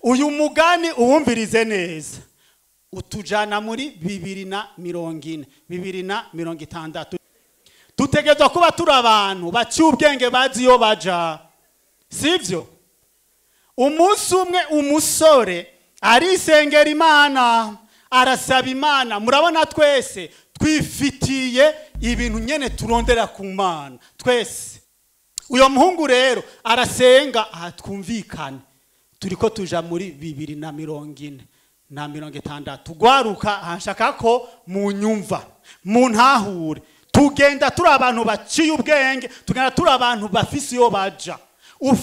Uyu mugani uwumvirize neza, utujana muri 2040, 2060. Dutegerezwa kuba turi abantu baciye ubwenge, bazi iyo baja, sivyo? Umunsi umwe umusore arisengera Imana, arasaba Imana. Murabona twese twifitiye ibintu nyene turondera ku Mana twese. Uyo muhungu rero arasenga. Aha twumvikane, turiko tuja muri 2040 na 60. Gwaruka, nshaka ko munyumva, muntahure. Tugenda turi abantu baciye ubwenge, tugenda turi abantu bafise iyo baja.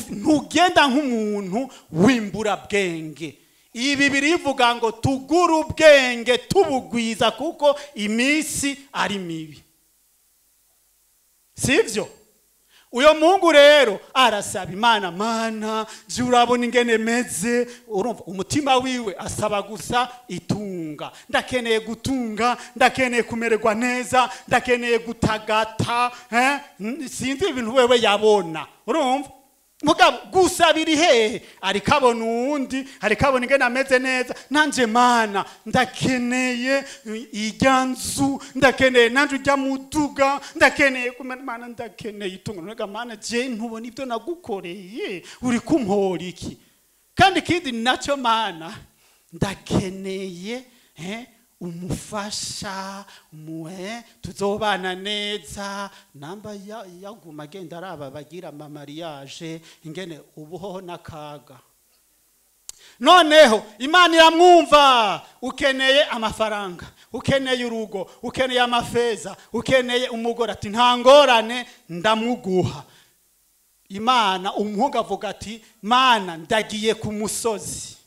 Ntugenda nk'umuntu w'imburabwenge. Ibi birivuga ngo tugure ubwenge tubugwiza, kuko iminsi ari mibi, sivyo? Uyo muhungu rero arasaba Imana: "Mana, je urabona ingene meze." Urumva umutima wiwe asaba gusa itunga: "Ndakeneye gutunga, ndakeneye kumererwa neza, ndakeneye gutagata." Sinzi ibintu wewe yabona, urumva? Mugabo gusa biri hehe? Ariko abona uwundi, ariko abona ingene ameze neza: "Nanje Mana, ndakeneye ijya nzu, ndakeneye nanje ujya muduga, ndakeneye kumena. Mana, ndakeneye itungo." Nega Mana, je ntubona ibyo nagukoreye? Uri kumpora iki? Kandi ikindi nacyo, Mana, ndakeneye umufasha umuhe tuzobana neza. Namba yaguma agenda araba bagira ama mariage ingene ubuhoho n'akaga. Noneho Imana iramwumva: "Ukeneye amafaranga, ukeneye urugo, ukeneye amafeza, ukeneye umugore." Ati: "Nta ngorane, ndamuguha." Imana, umuhungu avuga ati: "Mana, ndagiye ku musozi."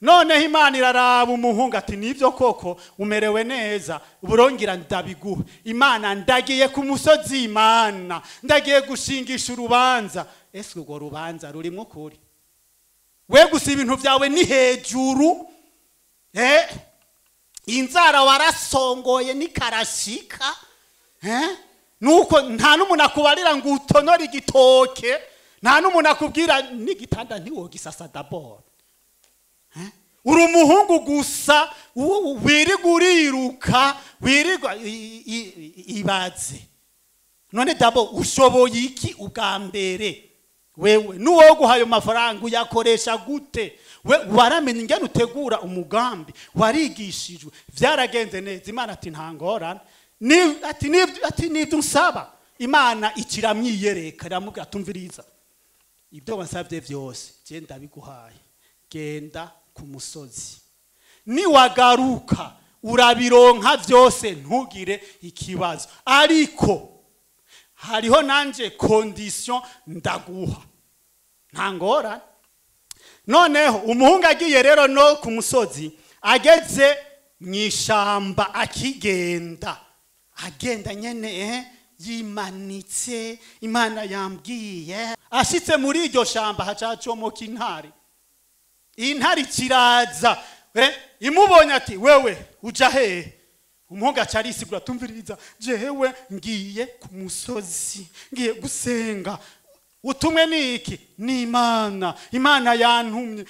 Noneho Imana iraraba umuhungu ati: "Nibyo koko, umerewe neza, burongera ndabiguha." "Imana, ndagiye ku musozi. Imana, ndagiye gushingisha urubanza." Ese urwo rubanza rurimo ukuri? We gusa ibintu byawe ni hejuru, inzara warasongoye nikarashika, nuko nta n'umuntu akubarira ngo utonore igitoke, nta n'umuntu akubwira n'igitanda ntiwogisasa. D'abord uri umuhungu gusa wirirwa uriruka, wirirwa ibaze. None d'abord ushoboye iki ubwa mbere? Wewe nuwo guha ayo mafaranga uyakoresha gute? We waramenye ingene utegura umugambi? Warigishijwe? Vyaragenze neza. Imana ati: "Nta ngorane." Ati nibyo, ati nibyo unsaba. Imana ikiramwiyereka, iramubwira: "Tumviriza, ibyo wasabye byose je ndabiguhaye. Genda ku musozi, niwagaruka urabironka byose, ntugire ikibazo. Ariko hariho nanje condition ndaguha." Nta ngorane. Noneho umuhungu agiye rero no ku musozi, ageze mu ishamba, akigenda agenda nyene, yimanitse, Imana yambwiye. Ashitse muri iryo shamba, hacacomoka intare. Intare ikiraza, imubonye ati: "Wewe uja hehe?" Umuhungu aca arisigura: "Tumviriza, jewe ngiye ku musozi, ngiye gusenga." "Utumwe niki?" "Ni Imana, Imana yantumye."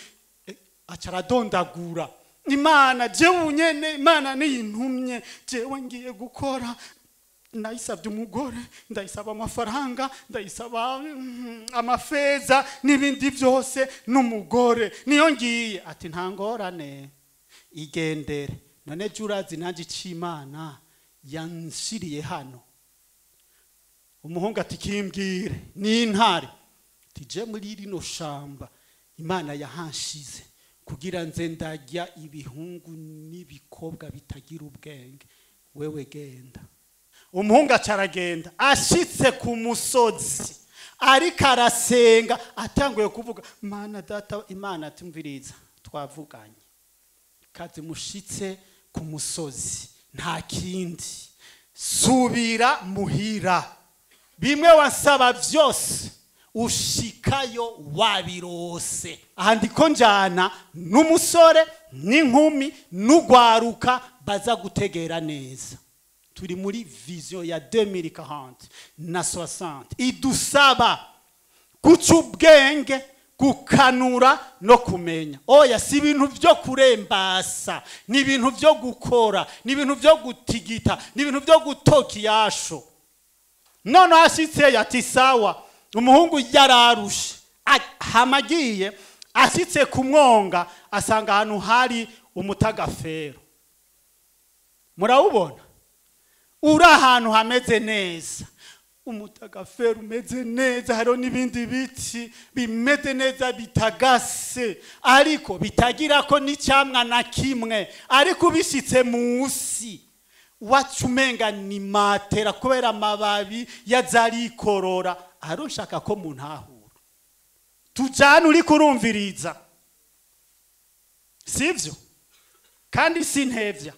Aca aradondagura: "Imana, jewe nyene Imana niyintumye. Jewe ngiye gukora, ndayisabye umugore, ndayisaba amafaranga, ndayisaba amafeza n'ibindi byose n'umugore, niyo ngiye." Ati: "Nta ngorane, igendere. None jya urazi nanjye icyo Imana yanshiriye hano?" Umuhungu ati: "Kimbwire." Ni intare ati: "Je muri rino shamba Imana yahanshize kugira nze ndarya ibihungu n'ibikobwa bitagira ubwenge. Wewe genda." Umuhungu aca aragenda. Ashitse ku musozi, ariko arasenga, atanguye kuvuga: "Mana data." Imana atumviriza, twavuganye kazi, mushitse ku musozi nta kindi, subira muhira. Bimwe wasaba byose ushikayo wabirose. Aha ndiko njana n'umusore n'inkumi n'ugwaruka baza gutegera neza. Turi muri vision ya 2040 na 60, idusaba guca ubwenge. Gukanura no kumenya. Oya, si ibintu byo kurembasa, ni ibintu byo gukora, ni ibintu byo gutigita, ni ibintu byo gutoka iyasho. None ashitse ati sawa, umuhungu yararushe hamagiye ashitse ku mwonga asanga ahantu hari umutagafero. Murawubona uri ahantu hameze neza, umutagafero umeze neza, hariho n'ibindi biti bimeze neza bitagase, ariko bitagira ko n'icyamwa na kimwe. Ariko ubishyitse munsi wacu umenga ni matera kubera amababi yazarikorora. Arushaka ko muntahura tujyane uri kurumviriza, sivyo? Kandi si ntevya,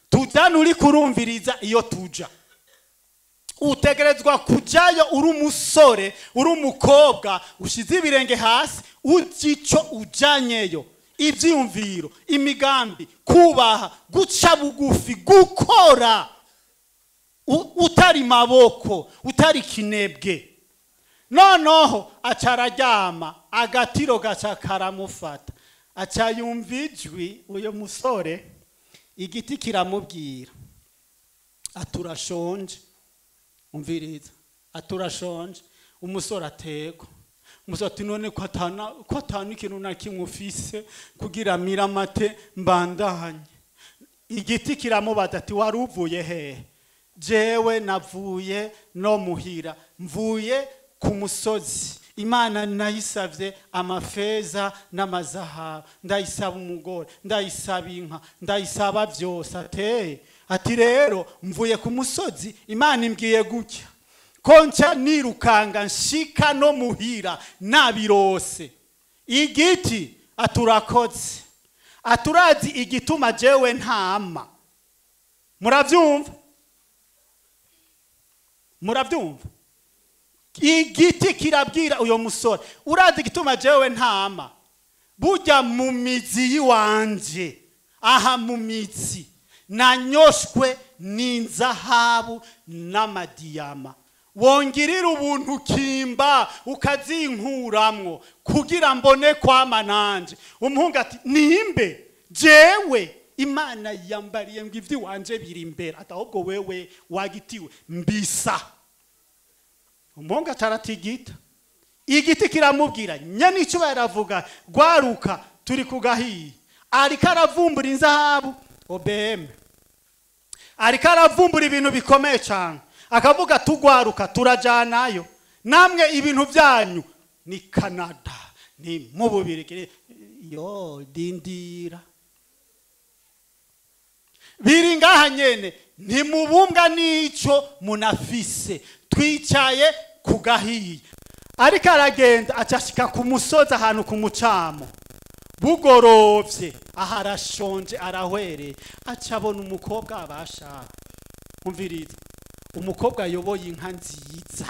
tujyane uri kurumviriza. Iyo tuja utegerezwa kujyayo uri umusore, uri umukobwa ushize ibirenge hasi, uzi icyo ujyanyeyo, ibyiyumviro, imigambi, kubaha, guca bugufi, gukora utari maboko, utari kinebwe. Noneho aca araryama, agatiro gaca karamufata, aca yumva ijwi. Uyu musore igiti kiramubwira aturashonje, umviriza, aturashonje. Umusore atego, umusore ati none ko atana ikintu na kimwe ufise kugira miramate mbandanye. Igiti kiramubaza ati wari uvuye hehe? Jewe navuye no muhira, mvuye ku musozi, Imana nayisavye amafeza n'amazahabu, ndayisaba umugore, ndayisaba inka, ndayisaba byose. Ateye ati rero mvuye ku musozi, Imana imbwiye gutya ko nca nirukanga nshika no muhira nabirose. Igiti aturakoze, aturazi igituma jewe ntama. Muravyumva? Muravyumva? Igiti kirabwira uyo musore, urazi igituma jewe ntama? Burya mu mizi yiwanje, aha mu mizi nanyoshwe n'inzahabu n'amadiyama, wongirira ubuntu kimba ukazinkuramwo kugira mbone kwama nanje. Umuhungu ati nimbe jewe Imana yambariye ngo ivy'iwanje biri imbere, ati ahubwo wewe wagitiwe mbisa. Umuhungu ataratigita. Igiti kiramubwira nyanico baravuga gwaruka turi kugahiye. Ariko aravumbura inzahabu OBM, ariko aravumbura ibintu bikomeye cyane, akavuga tugwaruka turajanayo, namwe ibintu byanyu ni Canada, ni mu Bubirigi, yo dindira biri ngaha nyene, ntimubumbwa n'ico munafise, twicaye kugahiye. Ariko aragenda acashika ku musozi ahantu ku mucamo, bugorovye, aha arashonje arahwereye, acabona umukobwa abasha. Umviriza, umukobwa ayoboye inka nziza,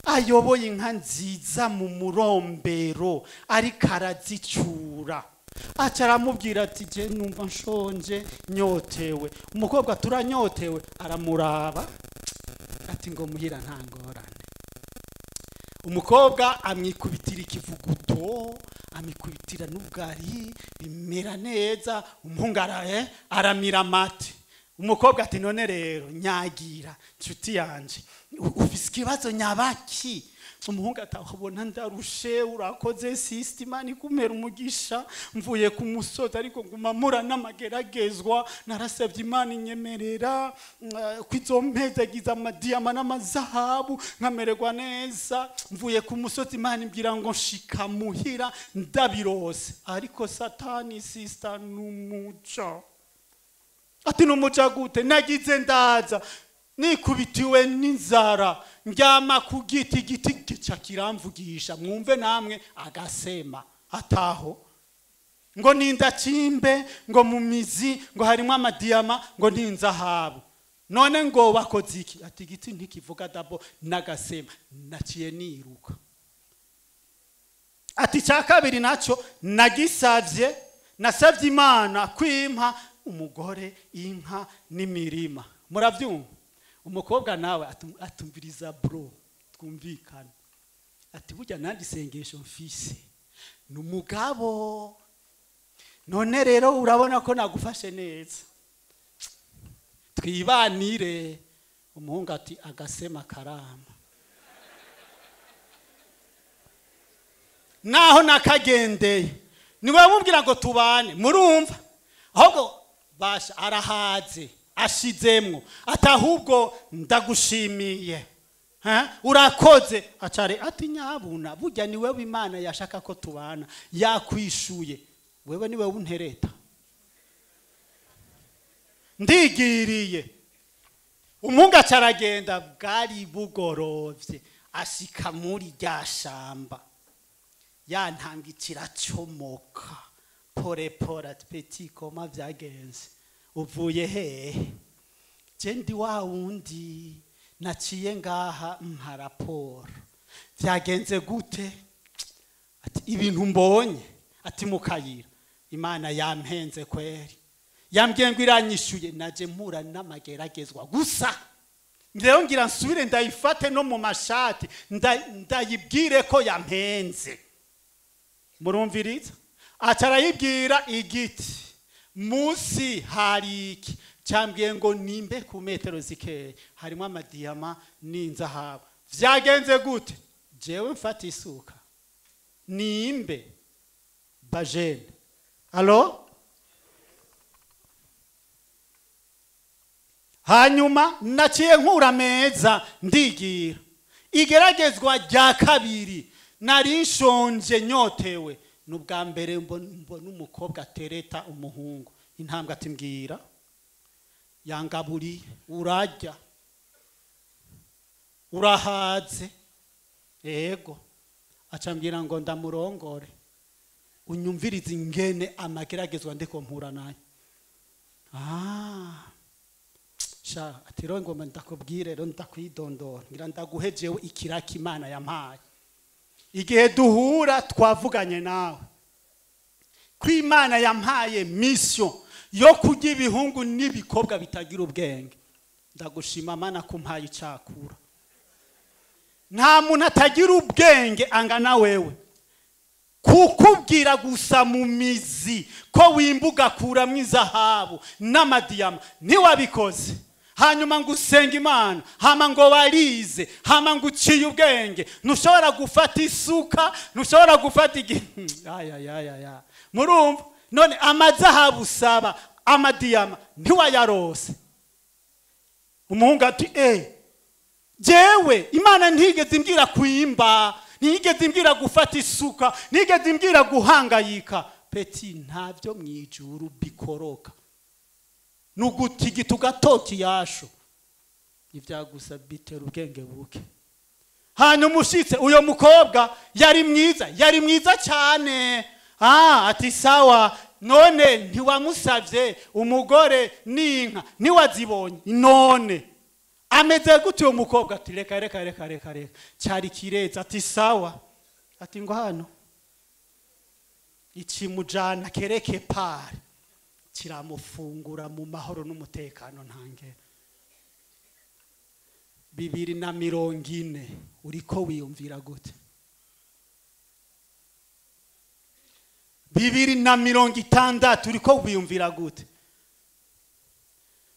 ayoboye inka nziza mu murombero, ariko arazicura. Aca aramubwira ati je numva nshonje nyotewe. Umukobwa turanyotewe, aramuraba ati ngo muhira nta ngorane. Umukobwa amwikubitira ikivuguto, amwikubitira n'ubwari, bimera neza. Umuhungu aramira amate. Umukobwa ati none rero nyagira nshuti yanje, ufise ikibazo nyabaki? Umuhungu atabona ndarushe, urakoze sister, Imana ikumera umugisha, mvuye ku musozi ariko nguma mura n'amageragezwa, narasabye Imana inyemerera kwizompezagiza amadiyama n'amazahabu nkamererwa neza, mvuye ku musozi Imana imbwira ngo nshika muhira ndabirose. Ariko Satani sister numuca, ati numuca gute? Nagize ndaza nikubitiwe n'inzara, ndyama ku giti, igiti gica kiramvugisha, mwumve namwe agasema ataho ngo nindakimbe, ngo mu mizi ngo harimo amadiyama, ngo ninzahabu. None ngo bakoze iki? Ati igiti ntikivuga dabo n'agasema, naciye niruka. Ati cya kabiri nacyo nagisavye, nasavye Imana kwimpa umugore, inka n'imirima. Muravyumva? Umukobwa nawe atumviriza bro, twumvikana. Ati burya nandi isengesho mfise ni umugabo. None rero urabona ko nagufashe neza, twibanire. Umuhungu ati agasema karama, naho nakagendeye niwe mubwira ngo tubane. Murumva ahubwo basha arahaze ashizemwo, atahubwo ndagushimiye, urakoze. Acare ati nyabuna burya ni wewe Imana yashaka ko tubana, yakwishuye wewe niwe untereta, ndigiriye. Umuhungu acaragenda, bwari bugorovye, ashika muri rya shamba, yantanga ikiracomoka pore pore. Ati petit koma vyagenze, uvuye hehe? Je ndi wa wundi naciye ngaha mpa raporo, vyagenze gute? Ati ibintu mbonye, ati mukayira Imana yampenze kweri, yambwiye ngo iranyishuye, naje mpura n'amageragezwa gusa. Rero ngira nsubire ndayifate no mu mashati, ndayibwire ko yampenze. Murumviriza? Aca arayibwira igiti munsi hari iki cyambwiye ngo nimbe ku metero zikeya harimo amadiyama n'inzahabu. Vyagenze gute? Jewe mfata isuka nimbe bajene. Alo? Hanyuma naciye nkura meza ndigira. Igeragezwa rya kabiri nari nshonje nyotewe, n'ubwa mbere mbona umukobwa atereta umuhungu, intambwe ati mbwira, yangaburi urarya urahaze, yego. Acambwira ngo ndamurongore. Unyumvirize ingene amageragezwa ndiko mpura nayo. Sha ati rero ngomba ndakubwire, rero ndakwidondora, ngira ndaguhejewe ikiraka Imana yampaye. Igihe duhura twavuganye nawe ko Imana yampaye mission yo kurya ibihungu n'ibikobwa bitagira ubwenge. Ndagushima Mana ko umpaye icakura. Nta muntu atagira ubwenge angana wewe. Kukubwira gusa mu mizi ko wimbuga kuramwo izahabu n'amadiyama ntiwabikoze. Hanyuma ngo usenge Imana, hama ngo warize, hama ngo uciye ubwenge, ntushobora gufata isuka, ntushobora gufata aya. Murumva? None amazahabu usaba amadiyama ntiwayarose. Umuhungu ati jewe Imana ntigeze imbwira kuimba, ntigeze imbwira gufata isuka, ntigeze imbwira guhangayika. Peti ntavyo mwijuru bikoroka, nugutigita ugatoki yasho ivyagusa bitera ubwenge buke. Hanyuma ushitse uyo mukobwa yari mwiza, yari mwiza cyane. Ati sawa, none ntiwamusavye umugore n'inka ntiwazibonye, none ameze gute uyo mukobwa? Ati reka reka reka reka reka, cyari kireza. Ati sawa, ati ngo hano ikimujana kereke pare kiramufungura mu mahoro n'umutekano ntangere. 2040 uriko wiyumvira gute? 2060 uriko wiyumvira gute?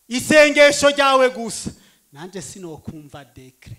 Isengesho ryawe gusa nanje sinokumva dekre.